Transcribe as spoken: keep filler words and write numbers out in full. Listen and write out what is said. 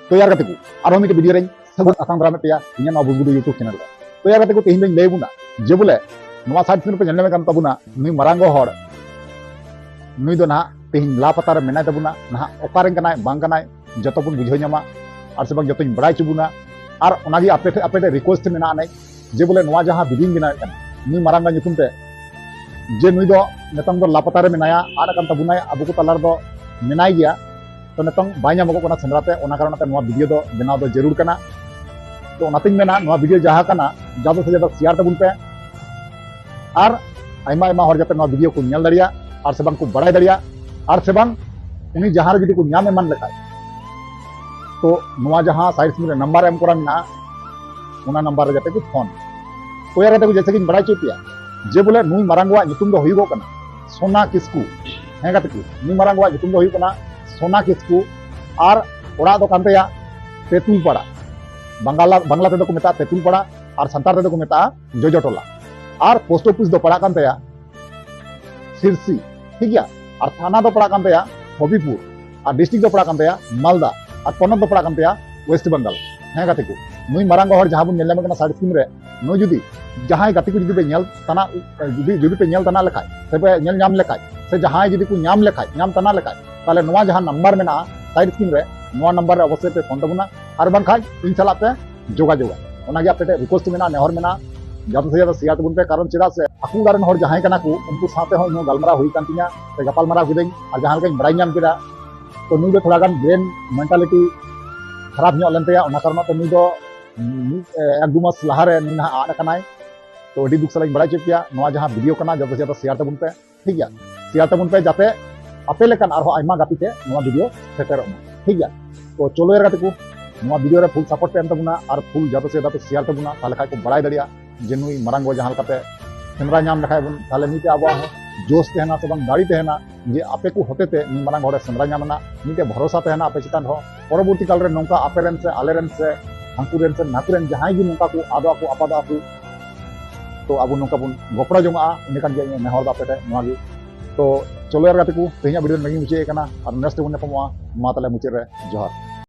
ᱛᱚ ᱭᱟᱨ ᱜᱟᱛᱮ ᱠᱚ, ᱟᱨᱦᱚᱸ ᱢᱤᱫᱴᱮᱱ ᱵᱷᱤᱰᱤᱭᱳ ᱨᱮᱧ ᱥᱟᱹᱜᱩᱱ ᱟᱛᱟᱝ ᱫᱟᱨᱟᱢᱮᱫ ᱯᱮᱭᱟ ᱤᱧᱟᱹᱜ ᱱᱚᱣᱟ ᱵᱩᱡᱽᱜᱩᱰᱩ YouTube ᱪᱮᱱᱮᱞ ᱨᱮ᱾ ᱛᱚ ᱭᱟᱨ ᱜᱟᱛᱮ ᱠᱚ, ᱛᱮᱦᱮᱧ ᱫᱚᱧ ᱞᱟᱹᱭ ᱟᱵᱚᱱᱟ ᱡᱮ ᱵᱚᱞᱮ ᱱᱚᱣᱟ ᱥᱟᱭᱤᱰ ᱥᱠᱨᱤᱱ ᱨᱮᱯᱮ ᱧᱮᱞ ᱧᱟᱢᱮᱫ ᱠᱟᱱ ᱛᱟᱵᱚᱱᱟ ᱱᱩᱭ ᱢᱟᱨᱟᱝᱜᱚ ᱦᱚᱲ, ᱱᱩᱭ ᱫᱚ ᱱᱟᱦᱟᱜ ᱛᱮᱦᱮᱧ ᱞᱟᱯᱟᱛᱟ ᱨᱮ ᱢᱮᱱᱟᱭ ᱛᱟᱵᱚᱱᱟ᱾ ᱱᱟᱦᱟᱜ ᱚᱠᱟᱨᱮᱱ ᱠᱟᱱᱟᱭ ᱵᱟᱝ ᱠᱟᱱᱟᱭ ᱡᱚᱛᱚ ᱵᱚᱱ ᱵᱩᱡᱷᱟᱹᱣ ᱧᱟᱢᱟ ᱟᱨ ᱥᱮ ᱵᱟᱝ ᱡᱚᱛᱚᱧ ᱵᱟᱲᱟᱭ ᱦᱚᱪᱚ ᱵᱚᱱᱟ᱾ ᱟᱨ ᱚᱱᱟᱜᱮ ᱟᱯᱮ ᱴᱷᱮᱱ, ᱟᱯᱮ ᱴᱷᱮᱱ ᱨᱤᱠᱩᱭᱮᱥᱴ ᱢᱮᱱᱟᱜᱼᱟ ᱱᱟᱭ ᱡᱮ ᱵᱚᱞᱮ ᱱᱚᱣᱟ ᱡᱟᱦᱟᱸ ᱵᱷᱤᱰᱤᱭᱳᱧ ᱵᱮᱱᱟᱣᱮᱫ ᱠᱟᱱᱟ ᱱᱩᱭ ᱢᱟᱨᱟᱝᱜᱚ ᱧᱩᱛᱩᱢ ᱛᱮ, ᱡᱮ ᱱᱩᱭ ᱫᱚ ᱱᱤᱛᱚᱝ ᱫᱚ ᱞᱟᱯᱟᱛᱟ ᱨᱮ ᱢᱮᱱᱟᱭᱟ, ᱟᱫ ᱟᱠᱟᱱ ᱛᱟᱵᱚᱱᱟᱭ, ᱟᱵᱚ ᱠᱚ ᱛᱟᱞᱟ ᱨᱮᱫᱚ ᱢᱮᱱᱟᱭ ᱜᱮᱭᱟ, ᱛᱚ ᱱᱤᱛᱚᱝ ᱵᱟᱭ ᱧᱟᱢᱚᱜᱚᱜ ᱠᱟᱱᱟ ᱥᱮᱸᱫᱽᱨᱟ ᱛᱮ᱾ ᱚᱱᱟ ᱠᱟᱨᱚᱱ ᱛᱮ ᱱᱚᱣᱟ ᱵᱷᱤᱰᱤᱭᱳ ᱫᱚ ᱵᱮᱱᱟᱣ ᱫᱚ ᱡᱟᱹᱨᱩᱲ ᱠᱟᱱᱟ᱾ ᱛᱚ ᱚᱱᱟᱛᱤᱧ ᱢᱮᱱᱟ ᱱᱚᱣᱟ ᱵᱷᱤᱰᱤᱭᱳ ᱡᱟᱦᱟᱸ ᱠᱟᱱᱟ ᱡᱟᱫᱟ ᱥᱮ ᱡᱟᱫᱟ ᱥᱮᱭᱟᱨ ᱛᱟᱵᱚᱱ ᱯᱮ, ᱟᱨ ᱟᱭᱢᱟ ᱟᱭᱢᱟ ᱦᱚᱲ ᱡᱟᱛᱮ ᱱᱚᱣᱟ ᱵᱷᱤᱰᱤᱭᱳ ᱠᱚ ᱧᱮᱞ ᱫᱟᱲᱮᱭᱟᱜ ᱟᱨ ᱥᱮ ᱵᱟᱝ ᱠᱚ ᱵᱟᱲᱟᱭ ᱫᱟᱲᱮᱭᱟᱜ ᱟᱨ ᱥᱮ ᱵᱟᱝ ᱩᱱᱤ ᱡᱟᱦᱟᱸ ᱨᱮ ᱡᱩᱫᱤ ᱠᱚ ᱧᱟᱢ ᱮᱢᱟᱱ ᱞᱮᱠᱷᱟᱡ, ᱛᱚ ᱱᱚᱣᱟ ᱡᱟᱦᱟᱸ ᱥᱟᱭᱤᱰ ᱥᱠᱨᱤᱱ ᱨᱮ ᱱᱟᱢᱵᱟᱨ ᱮᱢ ᱠᱚᱨᱟ ᱢᱮᱱᱟᱜᱼᱟ, ᱚᱱᱟ ᱱᱟᱢᱵᱟᱨ ᱨᱮ ᱡᱟᱛᱮ ᱠᱚ ᱯᱷᱳᱱ᱾ ᱛᱚ ᱭᱟᱨ ᱜᱟᱛᱮ ᱠᱚ, ᱡᱮᱭᱥᱮ ᱠᱤᱧ ᱵᱟᱲᱟᱭ ᱦᱚᱪᱚᱭᱮᱫ ᱯᱮᱭᱟ ᱡᱮ ᱵᱚᱞᱮ ᱱᱩᱭ ᱢᱟᱨᱟᱝᱜᱚᱣᱟᱜ ᱧᱩᱛᱩᱢ ᱫᱚ ᱦᱩᱭᱩᱜᱚᱜ ᱠᱟᱱᱟ ᱥᱳᱱᱟ ᱠᱤᱥᱠᱩ᱾ ᱦᱮᱸ ᱜᱟᱛᱮ ᱠᱚ, ᱱᱩᱭ ᱢᱟᱨᱟᱝᱜᱚᱣᱟᱜ ᱧᱩᱛᱩᱢ ᱫᱚ ᱦᱩᱭᱩᱜ ᱠᱟᱱᱟ ᱥᱳᱱᱟ ᱠᱤᱥᱠᱩ᱾ ᱟᱨ ᱚᱲᱟᱜ ᱫᱚ ᱠᱟᱱ ᱛᱟᱭᱟ ᱛᱮᱸᱛᱩᱞ ᱯᱟᱲᱟ, ᱵᱟᱝᱞᱟ, ᱵᱟᱝᱞᱟ ᱛᱮᱫᱚ ᱠᱚ ᱢᱮᱛᱟᱜᱼᱟ ᱛᱮᱸᱛᱩᱞ ᱯᱟᱲᱟ ᱟᱨ ᱥᱟᱱᱛᱟᱲ ᱛᱮᱫᱚ ᱠᱚ ᱢᱮᱛᱟᱜᱼᱟ ᱡᱚᱡᱚ ᱴᱚᱞᱟ᱾ ᱟᱨ ᱯᱳᱥᱴ ᱚᱯᱷᱤᱥ ᱫᱚ ᱯᱟᱲᱟᱜ ᱠᱟᱱ ᱛᱟᱭᱟ ᱥᱤᱨᱥᱤ, ᱴᱷᱤᱠ ᱜᱮᱭᱟ᱾ ᱟᱨ ᱛᱷᱟᱱᱟ ᱫᱚ ᱯᱟᱲᱟᱜ ᱠᱟᱱ ᱛᱟᱭᱟ ᱦᱚᱵᱤᱯᱩᱨ, ᱟᱨ ᱰᱤᱥᱴᱨᱤᱠᱴ ᱫᱚ ᱯᱟᱲᱟᱜ ᱠᱟᱱ ᱛᱟᱭᱟ ᱢᱟᱞᱫᱟ, ᱟᱨ ᱯᱚᱱᱚᱛ ᱫᱚ ᱯᱟᱲᱟᱜ ᱠᱟᱱ ᱛᱟᱭᱟ ᱳᱭᱮᱥᱴ ᱵᱮᱝᱜᱚᱞ᱾ ᱦᱮᱸ ᱜᱟᱛᱮ ᱠᱚ, ᱱᱩᱭ ᱢᱟᱨᱟᱝᱜᱚ ᱦᱚᱲ ᱡᱟᱦᱟᱸ ᱵᱚᱱ ᱧᱮᱞ ᱧᱟᱢᱮ ᱠᱟᱱᱟ ᱥᱟᱭᱤᱰ ᱥᱠᱨᱤᱱ ᱨᱮ, ᱱᱩᱭ ᱡᱩᱫᱤ ᱡᱟᱦᱟᱸᱭ ᱜᱟᱛᱮ ᱠᱚ ᱡᱩᱫᱤ ᱯᱮ ᱧᱮᱞ ᱛᱟᱱᱟ, ᱡᱩᱫᱤ, ᱡᱩᱫᱤ ᱯᱮ ᱧᱮᱞ ᱛᱟᱱᱟ ᱞᱮᱠᱷᱟᱡ ᱥᱮ ᱯᱮ ᱧᱮᱞ ᱧᱟᱢ ᱞᱮᱠᱷᱟᱡ ᱥᱮ ᱡᱟᱦᱟᱸᱭ ᱡᱩᱫᱤ ᱠᱚ ᱧᱟᱢ ᱞᱮᱠᱷᱟᱡ, ᱧᱟᱢ ᱛᱟᱱᱟ ᱞᱮᱠᱷᱟᱡ, ᱛᱟᱦᱞᱮ ᱱᱚᱣᱟ ᱡᱟᱦᱟᱸ ᱱᱟᱢᱵᱟᱨ ᱢᱮᱱᱟᱜᱼᱟ ᱥᱟᱭᱤᱰ ᱥᱠᱨᱤᱱ ᱨᱮ, ᱱᱚᱣᱟ ᱱᱟᱢᱵᱟᱨ ᱨᱮ ᱚᱵᱚᱥᱥᱳᱭ ᱯᱮ ᱯᱷᱳᱱ ᱛᱟᱵᱚᱱᱟ, ᱟᱨ ᱵᱟᱝᱠᱷᱟᱡ ᱤᱧ ᱥᱟᱞᱟᱜ ᱯᱮ ᱡᱳᱜᱟᱡᱳᱜᱟ᱾ ᱚᱱᱟᱜᱮ ᱟᱯᱮ ᱴᱷᱮᱱ ᱨᱤᱠᱩᱭᱮᱥᱴ ᱢᱮᱱᱟᱜᱼᱟ, ᱱᱮᱦᱚᱨ ᱢᱮᱱᱟᱜᱼᱟ, ᱡᱟᱫᱟ ᱥᱮ ᱡᱟᱫᱟ ᱥᱮᱭᱟᱨ ᱛᱟᱵᱚᱱ ᱯᱮ᱾ ᱠᱟᱨᱚᱱ ᱪᱮᱫᱟᱜ ᱥᱮ ᱟᱠᱚ ᱚᱲᱟᱜ ᱨᱮᱱ ᱦᱚᱲ ᱡᱟᱦᱟᱸᱭ ᱠᱟᱱᱟ ᱠᱚ, ᱩᱱᱠᱩ ᱥᱟᱶᱛᱮ ᱦᱚᱸ ᱤᱧᱦᱚᱸ ᱜᱟᱞᱢᱟᱨᱟᱣ ᱦᱩᱭ ᱠᱟᱱ ᱛᱤᱧᱟ ᱥᱮ ᱜᱟᱯᱟᱞ ᱢᱟᱨᱟᱣ ᱠᱤᱫᱟᱹᱧ, ᱟᱨ ᱡᱟᱦᱟᱸ ᱞᱮᱠᱟᱧ ᱵᱟᱲᱟᱭ ᱧᱟᱢ ᱠᱮᱫᱟ, ᱛᱚ ᱱᱩᱭ ᱫᱚ ᱛᱷᱚᱲᱟ ᱜᱟᱱ ᱵᱨᱮᱱ ᱢᱮᱱᱴᱟᱞᱤᱴᱤ ᱠᱷᱟᱨᱟᱯ ᱧᱚᱜ ᱞᱮᱱ ᱛᱟᱭᱟ᱾ ᱚᱱᱟ ᱠᱟᱨᱚᱱ ᱛᱮ ᱱᱩᱭ ᱫᱚ ᱢᱤᱫ, ᱮ, ᱮᱠ ᱫᱩ ᱢᱟᱥ ᱞᱟᱦᱟᱨᱮ ᱱᱩᱭ ᱱᱟᱦᱟᱜ ᱟᱫ ᱟᱠᱟᱱᱟᱭ᱾ ᱛᱚ ᱟᱹᱰᱤ ᱫᱩᱠ ᱥᱟᱞᱟᱜ ᱤᱧ ᱵᱟᱲᱟᱭ ᱦᱚᱪᱚᱭᱮᱫ ᱯᱮᱭᱟ, ᱱᱚᱣᱟ ᱡᱟᱦᱟᱸ ᱵᱷᱤᱰᱤᱭᱳ ᱠᱟᱱᱟ ᱡᱟᱫᱟ ᱥᱮ ᱡᱟᱫᱟ ᱥᱮᱭᱟᱨ ᱛᱟᱵᱚᱱ ᱯᱮ, ᱴᱷᱤᱠ ᱜᱮᱭᱟ? ᱥᱮᱭᱟᱨ ᱛᱟᱵᱚᱱ ᱯᱮ ᱡᱟᱛᱮ ᱟᱯᱮ ᱞᱮᱠᱟᱱ ᱟᱨᱦᱚᱸ ᱟᱭᱢᱟ ᱜᱟᱛᱮ ᱛᱮ ᱱᱚᱣᱟ ᱵᱷᱤᱰᱤᱭᱳ ᱥᱮᱴᱮᱨᱚᱜ ᱢᱟ, ᱴᱷᱤᱠ ᱜᱮᱭᱟ? ᱛᱚ ᱪᱚᱞᱚ ᱭᱟᱨ ᱜᱟᱛᱮ ᱠᱚ, ᱱᱚᱣᱟ ᱵᱷᱤᱰᱤᱭᱳ ᱨᱮ ᱯᱷᱩᱞ ᱥᱟᱯᱳᱨᱴ ᱯᱮ ᱮᱢ ᱛᱟᱵᱚᱱᱟ ᱟᱨ ᱯᱷᱩᱞ ᱡᱟᱫᱟ ᱥᱮ ᱡᱟᱫᱟ ᱯᱮ ᱥᱮᱭᱟᱨ ᱛᱟᱵᱚᱱᱟ, ᱛᱟᱦᱞᱮ ᱠᱷᱟᱡ ᱠᱚ ᱵᱟᱲᱟᱭ ᱫᱟᱲᱮᱭᱟᱜᱼᱟ ᱡᱮ ᱱᱩᱭ ᱢᱟᱨᱟᱝ ᱜᱚ ᱡᱟᱦᱟᱸ ᱞᱮᱠᱟᱛᱮ ᱥᱮᱸᱫᱽᱨᱟ ᱧᱟᱢ ᱞᱮᱠᱷᱟᱡ ᱵᱚᱱ, ᱛᱟᱦᱞᱮ ᱢᱤᱫᱴᱮᱡ ᱟᱵᱚᱣᱟᱜ ᱦᱚᱸ ᱡᱳᱥ ᱛᱟᱦᱮᱱᱟ ᱥᱮ ᱵᱟᱝ ᱫᱟᱲᱮ ᱛᱟᱦᱮᱱᱟ ᱡᱮ ᱟᱯᱮ ᱠᱚ ᱦᱚᱛᱮ ᱛᱮ ᱱᱩᱭ ᱢᱟᱨᱟᱝ ᱦᱚᱲᱮ ᱥᱮᱸᱫᱽᱨᱟ ᱧᱟᱢ ᱮᱱᱟ, ᱢᱤᱫᱴᱮᱡ ᱵᱷᱚᱨᱚᱥᱟ ᱛᱟᱦᱮᱱᱟ ᱟᱯᱮ ᱪᱮᱛᱟᱱ ᱨᱮᱦᱚᱸ᱾ ᱯᱚᱨᱚᱵᱚᱨᱛᱤ ᱠᱟᱞ ᱨᱮ ᱱᱚᱝᱠᱟ ᱟᱯᱮ ᱨᱮᱱ ᱥᱮ ᱟᱞᱮ ᱨᱮᱱ ᱥᱮ ᱦᱟᱱᱠᱩ ᱨᱮᱱ ᱥᱮ ᱱᱟᱠᱩ ᱨᱮᱱ ᱡᱟᱦᱟᱸᱭ ᱜᱮ ᱱᱚᱝᱠᱟ ᱠᱚ ᱟᱫᱚᱜ ᱟᱠᱚ ᱟᱯᱟᱫᱚᱜ ᱟᱠᱚ, ᱛᱚ ᱟᱵᱚ ᱱᱚᱝᱠᱟ ᱵᱚᱱ ᱜᱚᱯᱲᱚ ᱡᱚᱝᱟᱜᱼᱟ, ᱤᱱᱟᱹ ᱠᱟᱱ ᱜᱮᱭᱟ ᱤᱧᱟᱹᱜ ᱱᱮᱦᱚᱨ ᱫᱚ ᱟᱯᱮ ᱴᱷᱮᱱ ᱱᱚᱣᱟ ᱜᱮ᱾ ᱛᱚ ᱪᱚᱞᱚ ᱭᱟᱨ ᱜᱟᱛᱮ ᱠᱚ, ᱛᱮᱦᱮᱧᱟᱜ ᱵᱷᱤᱰᱤᱭᱳ ᱱᱚᱰᱮ ᱜᱮᱧ ᱢᱩᱪᱟᱹᱫ ᱮᱫ ᱠᱟᱱᱟ, ᱟᱨ ᱱᱮᱠᱥᱴ ᱨᱮᱵᱚᱱ ᱧᱟᱯᱟᱢᱚᱜᱼᱟ᱾ ᱢᱟ ᱛᱟᱦᱞᱮ ᱢᱩᱪᱟᱹᱫ ᱨᱮ ᱡᱚᱦᱟᱨ᱾